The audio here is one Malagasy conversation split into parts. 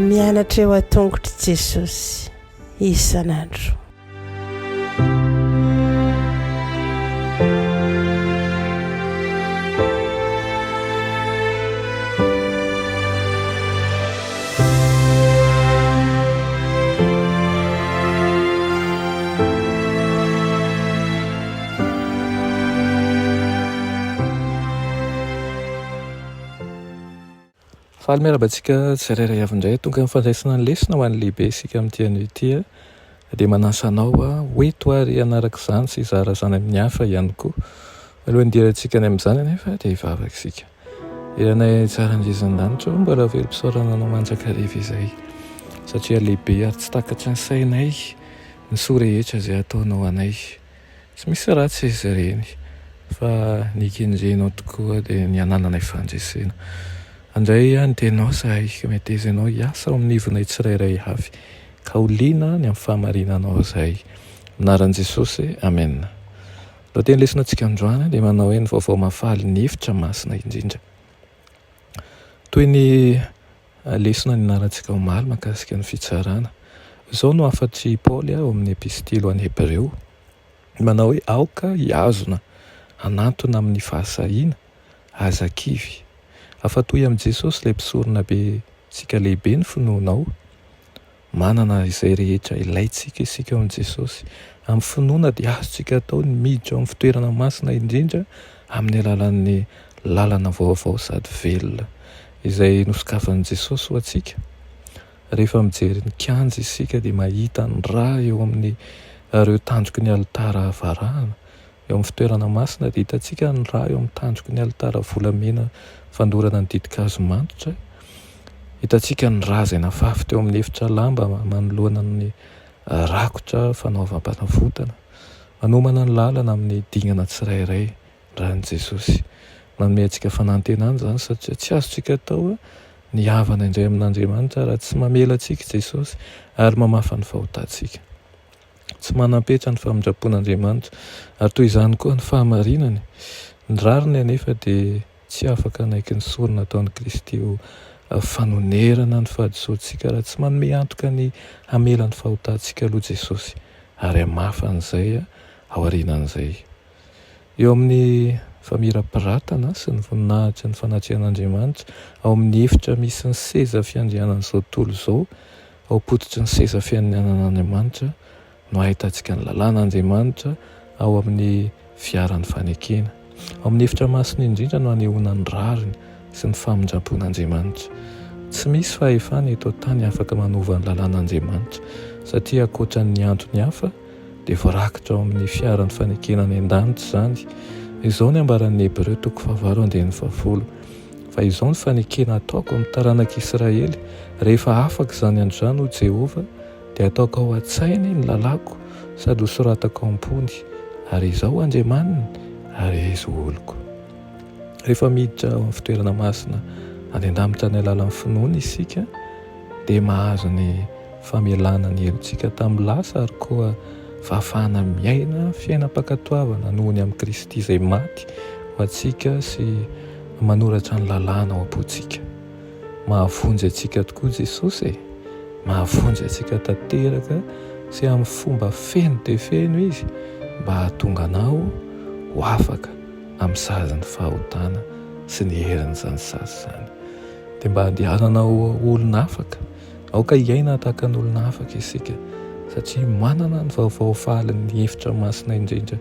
Mianatra eo an-tongotr'i Jesosy isan'andro. Faly miarahaba antsika tsirairay avy indray. Tonga amin'ny fandraisana ny lesona ho an'ny lehibe isika amin'ity anio ity. Dia manasa anao ho eto ary hanaraka izany sy hizara izany amin'ny hafa ihany koa. Alohan'ny hidirantsika any amin'izany anefa dia hivavaka isika. Ianay tsara indrindra an-danitra ô, mbola velom-pisaorana anao mandrakariva izahay satria lehibe ary tsy takatry ny sainay ny soa rehetra izay ataonao anay. Tsy misy ratsy izy ireny fa ny ikendrenao tokoa dia ny hanananay fandresena. Andray ny teninao izahay ka meteza ianao hiasa ao amin'ny ivonay tsirairay avy ka ho liana ny amin'ny fahamarinanao izahay. Amin'ny anaran'i Jesosy, amena. Lohateny lesona antsika androany dia manao hoe ny vaovao mahafaly ny efitra masina indrindra. Toy ny lesona nianarantsika omaly mahakasika ny fitsarana. Izao no hafatr'i Paoly ao amin'ny epistily ho an'ny Hebreo. Manao hoe aoka hihazona hanantona amin'ny fahasahiana, aza kivy. Afa-tohy amin'i Jesosy ilay mpisorona be tsika lehibe ny finoanao. Manana izay rehetra ilaintsika isika ao amin'i Jesosy. Amin'ny finoana dia azontsika atao ny miditra ao amin'ny fitoerana masina indrindra amin'ny alalan'ny lalana vaovao sady velona izay nosokafan'i Jesosy ho antsika. Rehefa mijery ny kianja isika dia mahita ny ra eo amin'ny ireo tandroky ny alitara varahana. Eo amin'ny fitoerana masina dia hitantsika ny ra eo amin'ny tandroky ny alitara volamena fandorana ny ditin-kazo manitra. Hitantsika ny ra izay nafafy teo amin'ny efitra lamba manoloana ny rakotra fanaovam-panavotana. Manomana ny lalana amin'ny dingana tsirairay ny ran'i Jesosy. Manome antsika fanantenana izany satria tsy azontsika atao ny hihavana indray amin'Andriamanitra raha tsy mamela antsika i Jesosy ary mamafa ny fahotantsika. Tsy manam-petra ny famindram-pon'Andriamanitra, ary toy izany koa ny fahamarinany. Ny rariny anefa dia tsy afaka hanaiky ny sorona ataon'i Kristy ho fanonerana ny fahadisoantsika raha tsy manome antoka ny hamela ny fahotantsika aloha Jesosy, ary hamafa an'izay aorianan'izay. Eo amin'ny famirapiratana sy ny voninahitry ny fanatrehan'Andriamanitra, ao amin'ny efitra misy ny seza fiandrianan'izao tontolo izao, Ao am-pototry ny seza fianianan'Andriamanitra no ahitantsika ny lalàn'Andriamanitra ao amin'ny fiaran'ny fanekena. Ao amin'ny efitra masina indrindra no anehoana ny rariny sy ny famindram-pon'Andriamanitra. Tsy misy fahefana eto an-tany afaka manova ny lalàn'Andriamanitra, satria ankoatra ny antony hafa dia voarakitra ao amin'ny fiaran'ny fanekena any an-danitra izany. Izao ny ambaran'ny Hebreo toko fahavalo andininy fahafolo. Fa izao ny fanekena ataoko amin'ny taranak'Israely, rehefa afaka izany andro izany, hoy Jehovah, dia hataoko ao an-tsainy ny lalàko sady hosoratako ao am-pony, ary Izaho ho Andriamaniny, ary izy ho oloko. Rehefa miditra ao amin'ny fitoerana masina any an-danitra amin'ny alalan'ny finoana isika, dia mahazo ny famelana ny helotsika tamin'ny lasa ary koa fahafahana miaina fiainam-pankatoavana noho ny amin'i Kristy izay maty ho antsika sy manoratra ny lalàna ao am-pontsika. Mahavonjy antsika tokoa Jesosy e! Mahavonjy antsika tanteraka sy amin'ny fomba feno dia feno Izy mba hahatonga anao ho afaka amin'ny sazin'ny fahotana sy ny herin'izany sazy izany. Dia mba handehanana ho olona afaka. Aoka hiaina tahaka ny olona afaka isika, satria manana ny vaovao fahalin'ny efitra masina indrindra,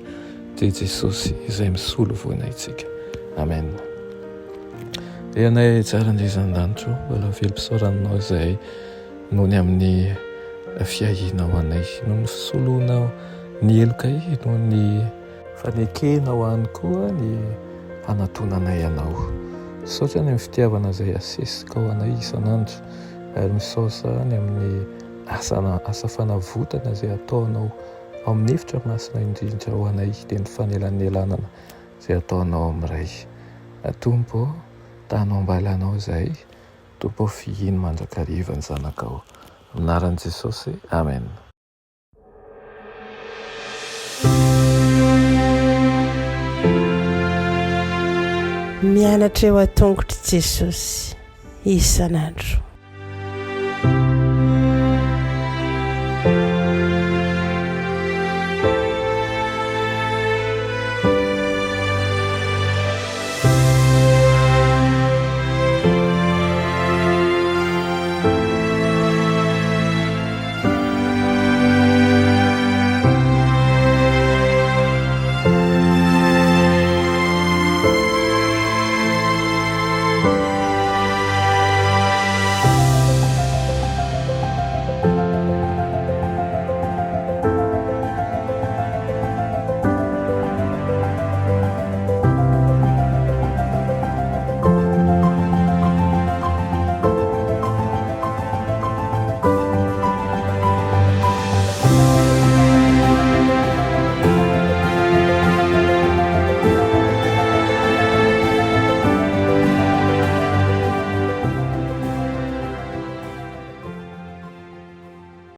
dia Jesosy izay misolo voina antsika. Amen. Ry Anay tsara indrindra an-danitra ô, mbola velom-pisaoranao izahay noho ny amin'ny fiahianao anay, noho ny fisoloanao ny helokay, noho ny fanekenao ihany koa ny hanatonanay anao. Misaotra ny amin'ny fitiavana izay asesikao anay isan'andro ary misaosa ny amin'ny asa asa fanavotana izay ataonao ao amin'ny efitra masina indrindra ho anay dia ny fanelanelanana izay ataonao amin'ny Ray. Tompo ô, tanao am-balanao izahay. Tompo ô, fihino mandrakariva ny zanakao. Amin'ny anaran'i Jesosy, Amen. Mianatra eo an-tongotr'i Jesosy isan'andro.